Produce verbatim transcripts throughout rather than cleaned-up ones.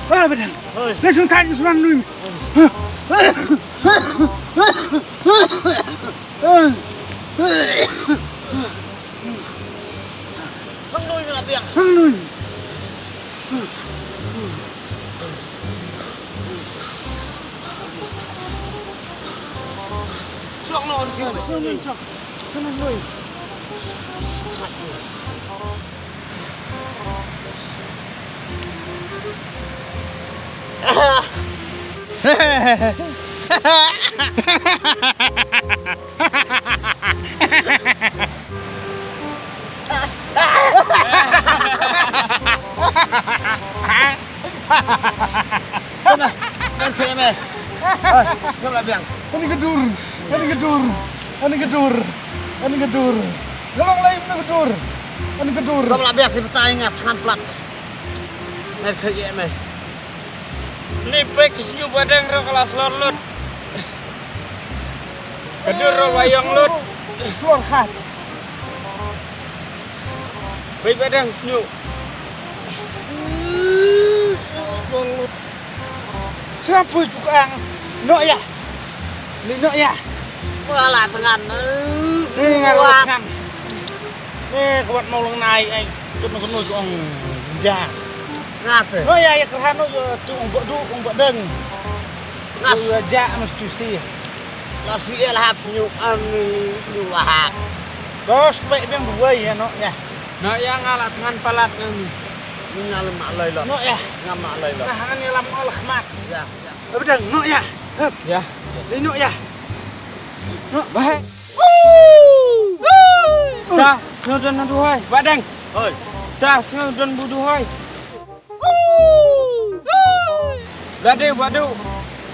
Ah, Badeng. Hoi. Leit sngewthuh shuwa nun. Hang nun la biang. Hang nun. Shuwa nun, shuwa nun, shuwa nun. Kane, kane me. Hoi, ngam lah biang. Kane ka dur, kane ka dur, kane ka dur, kane ka dur. Ka long lai kane ka dur, kane ka dur. Ngam lah biang, shu batai nga thngan palat. Mer khe ye me. Ni pek sñiuh Badeng ruh ka la slor lut. Ka dur ruh la ïong lut. Slor khat. Peit Badeng sñiuh. Sngap pui juk ang. Noh ïa. Ni noh ïa. Wala tngan. Ni ngar wala tngan. Ni kwat mau long nai ai. Kut no kut no ong jinjar. Ngate. Noh ïa ïa kerhan noh ïa tu ong bak du ong bak deng. Ngas. Ïa ja mas tu si. Ngas ïa lahap sñiuh an sñiuh lahap. Dos pek biang duwai ïa noh ïa. Noh ïa nga la tngan palat nang. Ni nga lem mak lai lot. Noh ïa. Nga mak lai lot. Nah, ngan ïa lam ol khmat. Ïa, ïa. Abdang noh ïa. Hup. Ïa. Ni noh ïa. Noh bah. Ta, sñiuh don na duhoi. Badeng. Hoi. Ta, sñiuh don bu duhoi. Lade badu.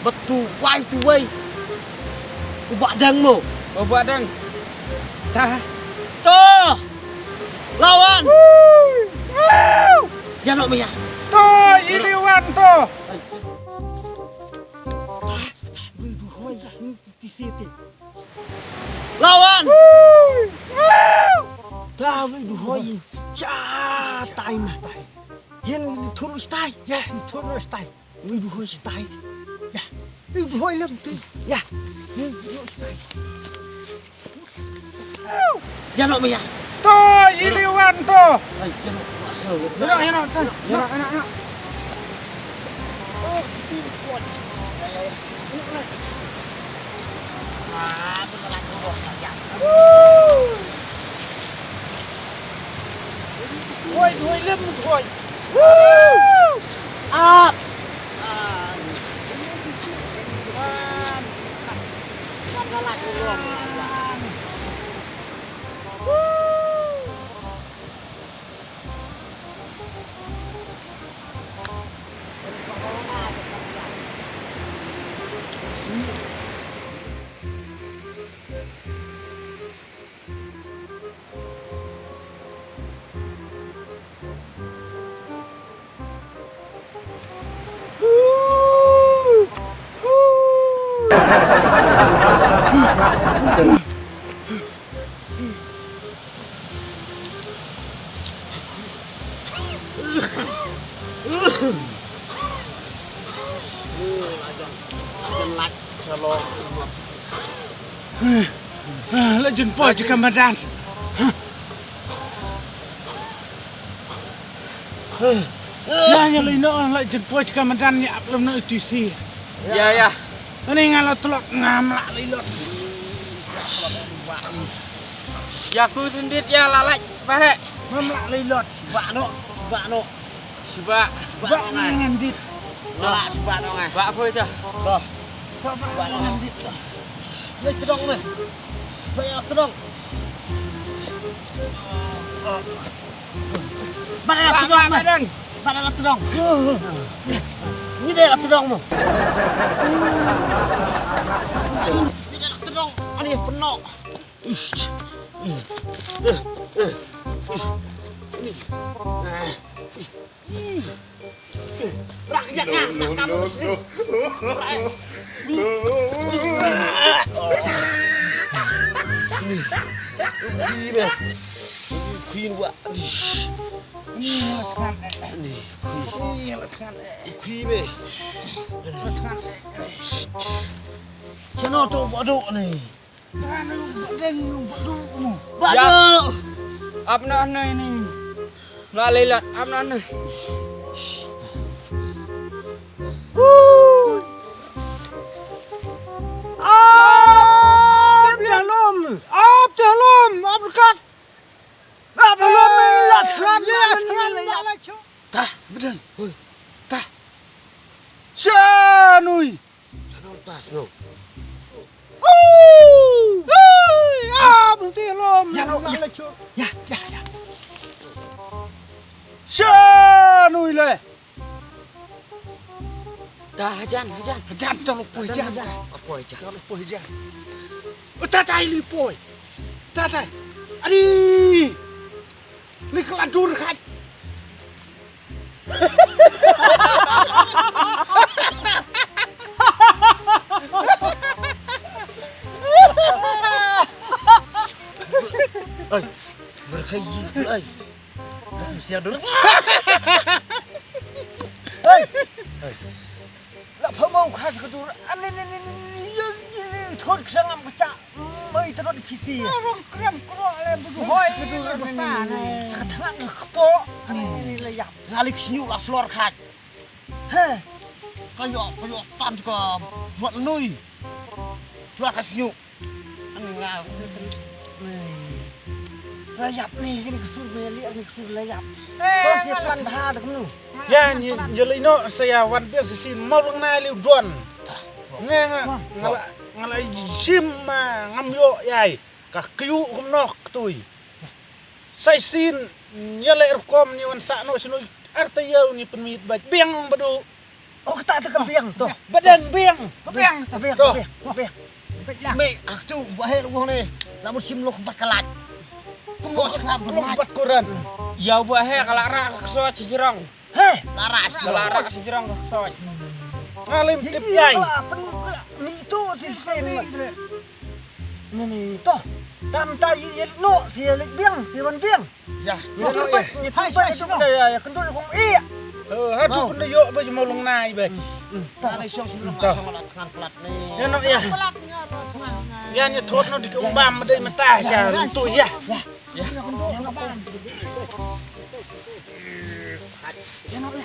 Batu wai tu wai. U Badeng mo. U Badeng. Ta. To. Lawan. Ïa noh maya. To, ïa liwan to. Ai. Ta, ta, bring duhoi. Ti si ti. Lawan. Ta wei duhoi. Cha tai ma tai. Yen ni thur stai. Ya, ni thur stai. Wei duhoi stai. Ya. Ni duhoi lem ti. Ya. Ni duhoi stai. Ya nok maya. To, iliwan to. Ai, ya nok. Ya nok, ya nok, ya nok, ya nok. Woi, woi, lem, woi. Up. La jin poi jaka madan. Ïa, ïa, lei noh, la jin poi jaka madan, ïa ap lem noh tu si. Ïa, ïa. Ani nga la tlok, ngam lah lei lot. Ïa ku sendit ïa la lait, bah. Ngam lah lei lot. Subak noh, subak noh. Subak. Subak noh ngan dit. Lah, subak noh ngan. Bah, apa aja? Bah. Subak noh ngan dit. Lei tedong meh. Subak ïa tedong. Bad la tedong, Badeng. Bad la tedong. Ni dei la tedong mo. Ni dei la tedong. Ani penok. Rak kejap nah, nak kamu sini. Rak. Ni. Ni. Ni. Ni. Ni, khui. Khui me. Shano to ba duk ni. Ba duk. Ap na ni ni. La lelat ap na ni. Ap dalam. Ap dalam. Ap dekat. Ap dalam. La than la than la. Tah, bedeng. Hoi. Tah. Shanui. Shanui tas no. Ui! Ah, berhenti lom. Ya, no, ya. Ya, ya, ya. Shanui le. Dah, hajan, hajan. Hajan, tang poi hajan. Hajan. Apa hajan? Tang poi hajan. Oh, tatai li poi. Tatai. Adi. Li keladur kat. Ai, berkayi ai. Siap dulu. Hei. La phamau kha ka dur. Ani ni ni ni ni ya ni ni thot ksa ngam kcha. Mai terot pisi. Rong krem kro le bu hoi. Ka dur ba ta ni. Sa ka thang kpo. Ani ni ni la yap. Lalik snyu la slor kha. He. Ka yo ka yo tan ka buat nui. Slor ka snyu. Ani nga. Layap ni kini ksur ni li ni ksur layap. Eh, to si plan bha dak nu. Ya ni jelino saya wan biar si sin mau leng nai liu don. Nga nga ngala ngala sim ma ngam yo yai. Ka kyu kum nok tui. Sai sin ya le rukom ni wan sa no sinu arta yau ni permit baj biang badu. Oh, kata tu ka biang tu. Badang biang. Biang, biang, biang. Me, aku tu bahel wong ni. Lamun sim lo kebat kalat. Kum lo seklap kebat kuran. Ya bahel kala ra ka so ci jerong. Heh, la ra ci jerong. Kala ra ci jerong ka so. Ngalim tip yai. Mintu ti sen. Ni ni to. Tam ta yi no si biang si wan biang. Ya, ni no ya. Ni thai bai tu da ya, ya kendul kong i. Eh, ha tu kunda yo ba jumau long nai ba. Ta na shong sing long song la tngan plat ni. Ya no ya. Ya ni thot no dik ong bam dei mata sha tu ya. Ya. Ya no ya.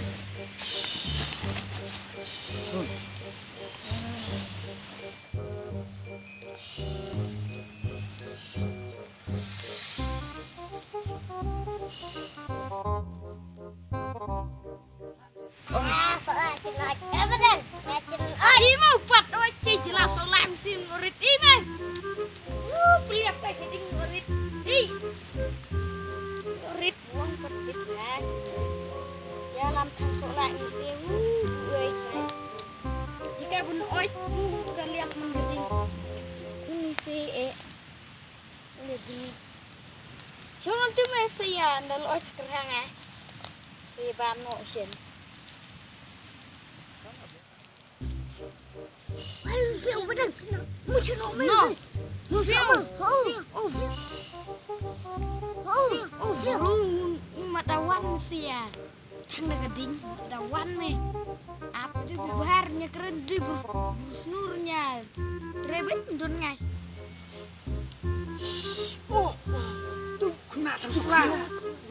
Ah, solat chin oi. Eh, betul. Solat chin oi. Imo pat oi ki jelas solat mesin murid imo. Uh, peliap ka jeding murid. Ih. Murid buang pedit lah. Ya lam kan solat mesin. Uh, oi. Jika bun oi, uh, ka liap mending. Kuni si eh. Chulun tu me saya ndal oi sekerang eh. Si bam no shin. Ayo, siang badan sini. Mucha no me. No. Mucha no. Oh, oh. Oh, oh. Ru matawan sia. Thang da ka ding da wan me. Ap de bu bahar nya kren de bu snur nya. Reben don ngai. Oh, tu kena thang sukra.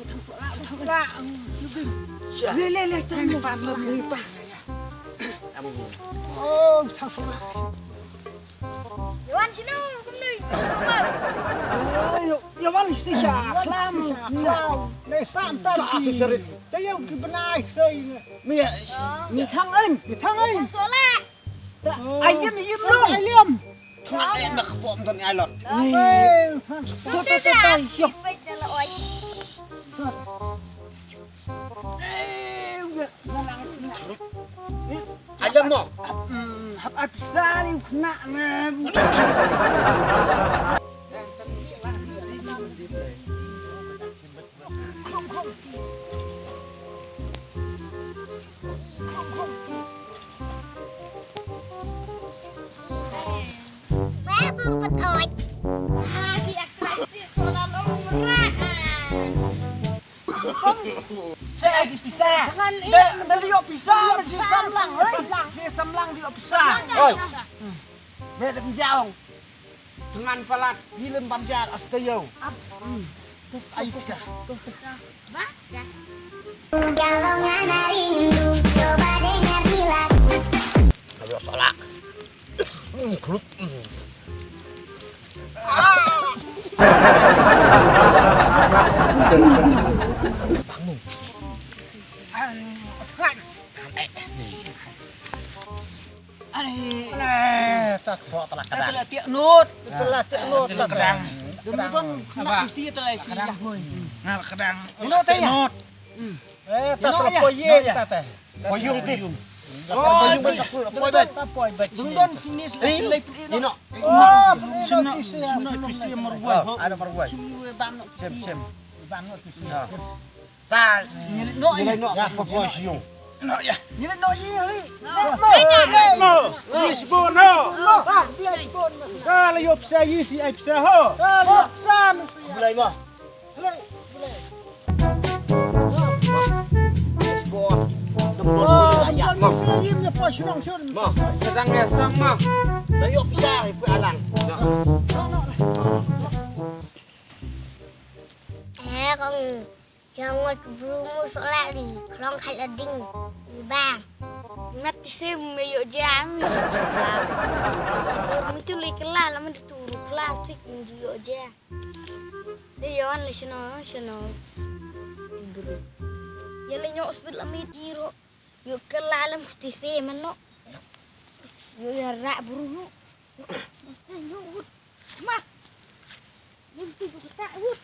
Thang sukra, thang sukra. Le le le thang pan le pan. Oh, thang sukra. Wan sini kumni. Ayo, ya wan sini sha. Klam. Klam. Le sam ta. Ta su serit. Ta yau ki benai sei. Mi mi thang en. Mi thang en. Sola. Ai yem yem lo. Ai yem. Thang en na khpom don ai lot. Ape. To to to to. Alam mo. Hap ap sari khna na. Weh, pun pet oi. Ah, di atraksi soal lo murah. Sa ai pisa. Da da ïoh pisa, da samlang, oi. Sa samlang da ïoh pisa. Oi. Me da pynjaw. Tyngan palat, bilem bam jar, asta yo. Ai pisa. Ba, ya. Kalau ngana rindu, coba dengar Dilan. Ayo, solak. Hmm, kelup. Hmm. Bangun. Aduh. Aduh, tak kok telah kedang. Telah tiak nut. Telah tiak nut. Telah kedang. Demi pun nak isi telah isi. Nah, kedang. Nut, tiak nut. Eh, tak terpoyeng, tak teh. Poyung, poyung. Oh, poyung, poyung. Dundon sini selai. Ino. Oh, sini, sini pisi marwai ho. Ada marwai. Sini bang no. Sem, sem. Bang no pisi. Ta. Ngilit no, ngilit no, ya, apa kau siung? No, ya. Ngilit no, iya, ri. No. Ni sebon, no. Ah, dia sebon. Kalau yo pisa yi si ai pisa ho. Kalau pisa mesti. Bulai mo. Bulai, bulai. Sebon. Tembon ayat mo. Sebon ni si yim ya pos nong sun. Mo. Sedang ya sang mo. Dah yo pisa ibu alang. No, no. Eh, kong. Jong ngot bru ngu suk la ri, klong khat la ding, i bang. Mat ti se me yo ja mi suk suk la. Tur mi tu le kela la man tu ru kela tik mi tu yo ja. Se yo an le sino, sino. Ti bru. Ya le nyok sbit la mi ti ro. Yo kela la mi ti se man no. Yo ya ra bru no. Mas, mas. Mat. Lim tu buka tak, wut.